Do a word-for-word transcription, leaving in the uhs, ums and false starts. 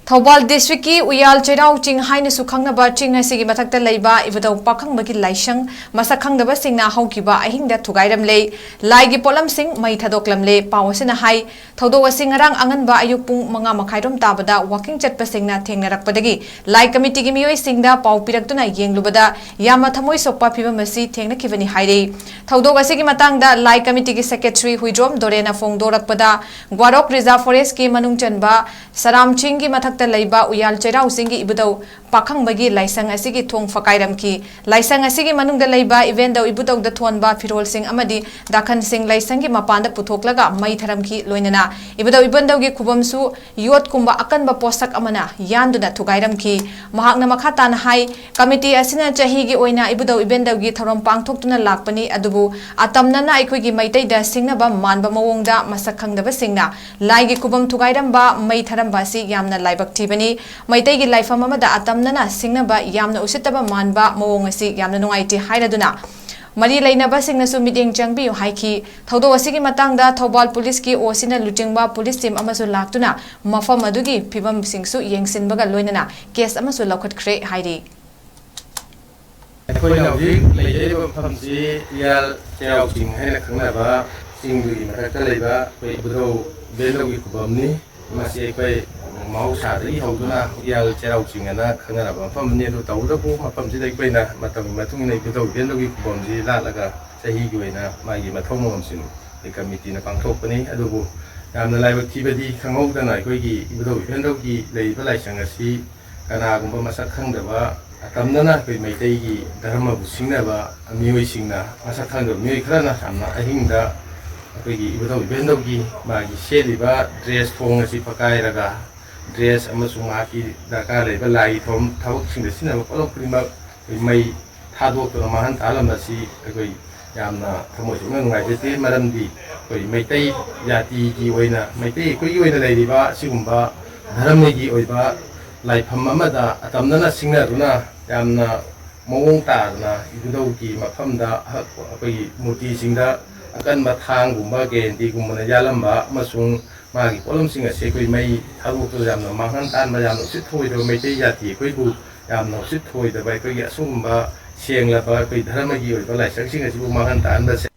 ꯊꯧꯕꯥꯜ ꯗꯤꯁꯇ꯭ꯔꯤꯛꯀꯤ ꯎꯌꯥꯜ ꯆꯩꯔꯥꯎ ꯆꯤꯡ ꯍꯥꯏꯅꯁꯨ ꯈꯪꯅꯕ ꯆꯤꯡ ꯑꯁꯤꯒꯤ ꯃꯊꯛꯇ ꯂꯩꯕ ꯏꯕꯨꯙꯧ ꯄꯥꯈꯪꯕꯒꯤ ꯂꯥꯏꯁꯪ ꯃꯁꯛ ꯈꯪꯗꯕꯁꯤꯡꯅ ꯍꯧꯈꯤꯕ ꯑꯍꯤꯡꯗ ꯊꯨꯒꯥꯏꯔꯝꯂꯦ꯫ ꯂꯥꯏꯒꯤ ꯄꯣꯠꯂꯝꯁꯤꯡ ꯃꯩ ꯊꯥꯗꯣꯛꯂꯝꯂꯦ꯫ ꯄꯥꯎ ꯑꯁꯤꯅ ꯍꯥꯏ, ꯊꯧꯗꯣꯛ ꯑꯁꯤ ꯉꯔꯥꯡ ꯑꯉꯟꯕ ꯑꯌꯨꯛ ꯄꯨꯡ ꯃꯉꯥ ꯃꯈꯥꯏꯔꯣꯝ ꯇꯥꯕꯗ ꯋꯥꯀꯤꯡ ꯆꯠꯄꯁꯤꯡꯅ ꯊꯦꯡꯅꯔꯛꯄꯗꯒꯤ ꯂꯥꯏ ꯀꯃꯤꯇꯤꯒꯤ ꯃꯤꯑꯣꯏꯁꯤꯡꯗ ꯄꯥꯎ ꯄꯤꯔꯛꯇꯨꯅ ꯌꯦꯡꯂꯨꯕꯗ ꯌꯥꯝꯅ ꯊꯃꯣꯏ ꯁꯣꯛꯄ ꯐꯤꯕꯝ ꯑꯁꯤ ꯊꯦꯡꯅꯈꯤꯕꯅꯤ ꯍꯥꯏꯔꯤ꯫ ꯊꯧꯗꯣꯛ ꯑꯁꯤꯒꯤ ꯃꯇꯥꯡꯗ ꯂꯥꯏ ꯀꯃꯤꯇꯤꯒꯤ ꯁꯦꯀ꯭ꯔꯦꯇꯔꯤ ꯍꯨꯏꯗ꯭ꯔꯣꯝ ꯗꯣꯔꯦꯅ ꯐꯣꯡꯗꯣꯔꯛꯄꯗ, ꯒ꯭ꯋꯥꯔꯣꯛ ꯔꯤꯖꯥꯔꯚ ꯐꯣꯔꯦꯁ꯭ꯠꯀꯤ ꯃꯅꯨꯡ ꯆꯟꯕ ꯁꯔꯥꯝ ꯆꯤꯡꯒꯤ ꯃꯊꯛꯇ ꯂꯩꯕ ꯎꯌꯥꯜ ꯆꯩꯔꯥꯎ ꯆꯤꯡꯒꯤ ꯏꯕꯨꯙꯧ ꯄꯥꯈꯪꯕꯒꯤ ꯂꯥꯏꯁꯪ ꯑꯁꯤꯒꯤ ꯊꯣꯡ ꯐꯀꯥꯏꯔꯝꯈꯤ꯫ ꯂꯥꯏꯁꯪ ꯑꯁꯤꯒꯤ ꯃꯅꯨꯡꯗ ꯂꯩꯕ ꯏꯕꯦꯟꯗꯧ ꯏꯕꯨꯙꯧꯗ ꯊꯣꯟꯕ ꯐꯤꯔꯣꯜꯁꯤꯡ ꯑꯃꯗꯤ ꯗꯥꯈꯟꯁꯤꯡ ꯂꯥꯏꯁꯪꯒꯤ ꯃꯄꯥꯟꯗ ꯄꯨꯊꯣꯛꯂꯒ ꯃꯩ ꯊꯥꯔꯝꯈꯤ꯫ ꯂꯣꯏꯅꯅ ꯏꯕꯨꯙꯧ ꯏꯕꯦꯟꯗꯧꯒꯤ ꯈꯨꯕꯝꯁꯨ ꯌꯣꯠꯀꯨꯝꯕ ꯑꯀꯟꯕ ꯄꯣꯠꯁꯛ ꯑꯃꯅ ꯌꯥꯟꯗꯨꯅ ꯊꯨꯒꯥꯏꯔꯝꯈꯤ꯫ ꯃꯍꯥꯛꯅ ꯃꯈꯥ ꯇꯥꯅ ꯍꯥꯏ, ꯀꯃꯤꯇꯤ ꯑꯁꯤꯅ ꯆꯍꯤꯒꯤ ꯑꯣꯏꯅ ꯏꯕꯨꯙꯧ ꯏꯕꯦꯟꯗꯧꯒꯤ ꯊꯧꯔꯝ ꯄꯥꯡꯊꯣꯛꯇꯨꯅ ꯂꯥꯛꯄꯅꯤ, ꯑꯗꯨꯕꯨ ꯑꯇꯝꯅꯅ ꯑꯩꯈꯣꯏꯒꯤ ꯃꯩꯇꯩꯗ ꯁꯤꯡꯅꯕ ꯃꯥꯟꯕ ꯃꯑꯣꯡꯗ ꯃꯁꯛ ꯈꯪꯗꯕꯁꯤꯡꯅ ꯂꯥꯏꯒꯤ ꯈꯨꯕꯝ ꯊꯨꯒꯥꯏꯔꯝꯕ, ꯃꯩ ꯊꯥꯔꯝꯕ ꯑꯁꯤ ꯌꯥꯝꯅ ꯂꯥꯏꯕꯛ ꯊꯤꯕꯅꯤ꯫ ꯃꯩꯇꯩꯒꯤ ꯂꯥꯏꯐꯝ ꯑꯃꯗ ꯑꯇꯝꯅꯅ ꯁꯤꯡꯅꯕ ꯌꯥꯝꯅ ꯎꯁꯤꯠꯇꯕ ꯃꯥꯟꯕ ꯃꯑꯣꯡ ꯑꯁꯤ ꯌꯥꯝꯅ ꯅꯨꯡꯉꯥꯏꯇꯦ ꯍꯥꯏꯔꯗꯨꯅ, ꯃꯔꯤ ꯂꯩꯅꯕꯁꯤꯡꯅꯁꯨ ꯃꯤꯠꯌꯦꯡ ꯆꯪꯕꯤꯌꯨ ꯍꯥꯏꯈꯤ꯫ ꯊꯧꯗꯣꯛ ꯑꯁꯤꯒꯤ ꯃꯇꯥꯡꯗ ꯊꯧꯕꯥꯜ ꯄꯨꯂꯤꯁꯀꯤ ꯑꯣ ꯁꯤꯅ ꯂꯨꯆꯤꯡꯕ ꯄꯨꯂꯤꯁ ꯇꯤꯝ ꯑꯃꯁꯨ ꯂꯥꯛꯇꯨꯅ ꯃꯐꯝ ꯑꯗꯨꯒꯤ ꯐꯤꯕꯝꯁꯤꯡꯁꯨ ꯌꯦꯡꯁꯤꯟꯕꯒ ꯂꯣꯏꯅꯅ ꯀꯦꯁ ꯑꯃꯁꯨ ꯂꯧꯈꯠꯈ꯭ꯔꯦ ꯍꯥꯏꯔꯤ꯫ ꯑꯩꯈꯣꯏꯅ ꯍꯧꯖꯤꯛ ꯂꯩꯖꯔꯤꯕ ꯃꯐꯝꯁꯤ ꯏꯌꯥꯜ ꯆꯩꯔꯥꯎ ꯆꯤꯡ ꯍꯥꯏꯅ ꯈꯪꯅꯕ ꯆꯤꯡꯗꯨꯒꯤ ꯃꯊꯛꯇ ꯂꯩꯕ ꯑꯩꯈꯣꯏ ꯏꯕꯨꯙꯧ ꯏꯕꯦꯟꯗꯧꯒꯤ ꯈꯨꯕꯝꯅꯤ꯫ ꯃꯁꯤ ꯑꯩꯈꯣꯏ ꯃꯍꯧꯁꯥꯗꯒꯤ ꯍꯧꯗꯨꯅ ꯏꯌꯥꯜ ꯆꯩꯔꯥꯎ ꯆꯤꯡ ꯑꯅ ꯈꯪꯅꯔꯕ ꯃꯐꯝꯅꯤ꯫ ꯑꯗꯨ ꯇꯧꯕꯇꯕꯨ ꯃꯐꯝꯁꯤꯗ ꯑꯩꯈꯣꯏꯅ ꯃꯇꯝꯒꯤ ꯃꯇꯨꯡ ꯏꯟꯅ ꯏꯕꯨꯙꯧ ꯏꯕꯦꯟꯗꯧꯒꯤ ꯈꯨꯕꯝꯁꯤ ꯂꯥꯠꯂꯒ ꯆꯍꯤꯒꯤ ꯑꯣꯏꯅ ꯃꯥꯒꯤ ꯃꯊꯧ ꯃꯉꯝꯁꯤꯡ ꯑꯩꯈꯣꯏ ꯀꯃꯤꯇꯤꯅ ꯄꯥꯡꯊꯣꯛꯄꯅꯤ꯫ ꯑꯗꯨꯕꯨ ꯌꯥꯝꯅ ꯂꯥꯏꯕꯛ ꯊꯤꯕꯗꯤ ꯈꯪꯍꯧꯗꯅ ꯑꯩꯈꯣꯏꯒꯤ ꯏꯕꯨꯙꯧ ꯏꯕꯦꯟꯗꯧꯒꯤ ꯂꯩꯔꯤꯕ ꯂꯥꯏꯁꯪ ꯑꯁꯤ ꯀꯅꯥꯒꯨꯝꯕ ꯃꯁꯛ ꯈꯪꯗꯕ ꯑꯇꯝꯅꯅ ꯑꯩꯈꯣꯏ ꯃꯩꯇꯩꯒꯤ ꯙꯔꯃꯕꯨ ꯁꯤꯡꯅꯕ ꯃꯤꯑꯣꯏꯁꯤꯡꯅ, ꯃꯁꯛ ꯈꯪꯗꯕ ꯃꯤꯑꯣꯏ ꯈꯔꯅ ꯌꯥꯝꯅ ꯑꯍꯤꯡꯗ ꯑꯩꯈꯣꯏꯒꯤ ꯏꯕꯨꯙꯧ ꯏꯕꯦꯟꯗꯧꯒꯤ ꯃꯥꯒꯤ ꯁꯦꯠꯂꯤꯕ ꯗ꯭ꯔꯦꯁ ꯊꯣꯡ ꯑꯁꯤ ꯐꯀꯥꯏꯔꯒ, ꯗ꯭ꯔꯦꯁ ꯑꯃꯁꯨꯡ ꯃꯍꯥꯛꯀꯤ ꯗꯔꯀꯥꯔ ꯂꯩꯕ ꯂꯥꯏꯒꯤ ꯊꯧꯔꯝ ꯊꯕꯛꯁꯤꯡꯗ ꯁꯤꯖꯤꯟꯅꯕ ꯄꯣꯠꯂꯝ ꯈꯨꯗꯤꯡꯃꯛ ꯑꯩꯈꯣꯏ ꯃꯩ ꯊꯥꯗꯣꯛꯇꯨꯅ ꯃꯥꯡꯍꯟ ꯇꯥꯛꯍꯜꯂꯝꯕ ꯑꯁꯤ ꯑꯩꯈꯣꯏ ꯌꯥꯝꯅ ꯊꯃꯣꯏ ꯁꯣꯛꯅ ꯅꯨꯡꯉꯥꯏꯖꯗꯦ꯫ ꯃꯔꯝꯗꯤ ꯑꯩꯈꯣꯏ ꯃꯩꯇꯩ ꯖꯥꯇꯤꯒꯤ ꯑꯣꯏꯅ, ꯃꯩꯇꯩ ꯑꯩꯈꯣꯏꯒꯤ ꯑꯣꯏꯅ ꯂꯩꯔꯤꯕ ꯑꯁꯤꯒꯨꯝꯕ ꯙꯔꯃꯒꯤ ꯑꯣꯏꯕ ꯂꯥꯏꯐꯝ ꯑꯃꯗ ꯑꯇꯝꯅꯅ ꯁꯤꯡꯅꯗꯨꯅ ꯌꯥꯝꯅ ꯃꯑꯣꯡ ꯇꯥꯗꯅ ꯏꯕꯨꯙꯧꯒꯤ ꯃꯐꯝꯗ ꯑꯍꯛꯄ ꯑꯩꯈꯣꯏꯒꯤ ꯃꯨꯔꯇꯤꯁꯤꯡꯗ ꯑꯀꯟꯕ ꯊꯥꯡꯒꯨꯝꯕ ꯒꯦꯟꯗꯤꯒꯨꯝꯕꯅ ꯌꯥꯜꯂꯝꯕ ꯑꯃꯁꯨꯡ ꯃꯥꯒꯤ ꯄꯣꯠꯂꯝꯁꯤꯡ ꯑꯁꯤ ꯑꯩꯈꯣꯏ ꯃꯩ ꯊꯥꯗꯣꯛꯇꯨꯅ ꯌꯥꯝꯅ ꯃꯥꯡꯍꯟ ꯇꯥꯍꯟꯕ, ꯌꯥꯝꯅ ꯎꯁꯤꯠ ꯊꯑꯣꯏꯗꯕ, ꯃꯩꯇꯩ ꯖꯥꯇꯤ ꯑꯩꯈꯣꯏꯕꯨ ꯌꯥꯝꯅ ꯎꯁꯤꯠ ꯊꯑꯣꯏꯗꯕ, ꯑꯩꯈꯣꯏꯒꯤ ꯑꯁꯤꯒꯨꯝꯕ ꯁꯦꯡꯂꯕ ꯑꯩꯈꯣꯏ ꯙꯔꯃꯒꯤ ꯑꯣꯏꯕ ꯂꯥꯏꯁꯪꯁꯤꯡ ꯑꯁꯤꯕꯨ ꯃꯥꯡꯍꯟ ꯇꯥꯍꯟꯕꯁꯦ